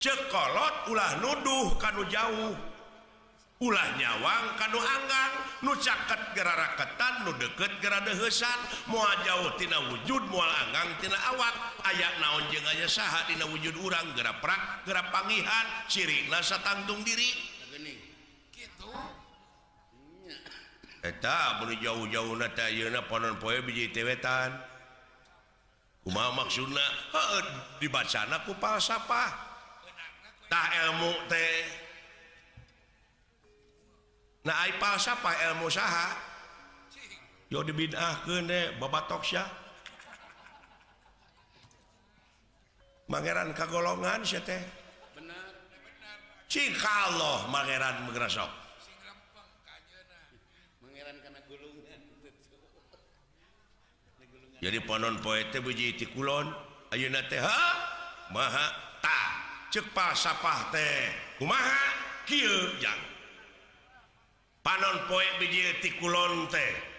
Cek kolot ulah nuduh kanu jauh, ulah nyawang kanu anggang, nu caket gera raketan, nu deket gera deuheusan. Moal jauh tina wujud, moal anggang tina awak. Aya naon jeung aya saha dina wujud urang, gera prak gera pangihan, cirina satangtung diri. Gitu. Eta beli jauh-jauh na teh ayeuna panon poe biji ti wetan. Kumaha maksudna? Heueuh, dibacana ku falsafah. Tah, ilmu teh. Nah, ai falsafah ilmu saha? Yo dibid'ahkeun deh, babatok sia. Mangeran kagolongan sia teh. Benar. Cing ka Allah mangeran meugrasok. Sing lempeng ka anjeunna. Mangeran kana gulungan. Jadi panon poe teh biji ti kulon, ayeuna teh ha maha tah cek falsafah teh kumaha kieu jang. Panon poe biji ti kulon teh.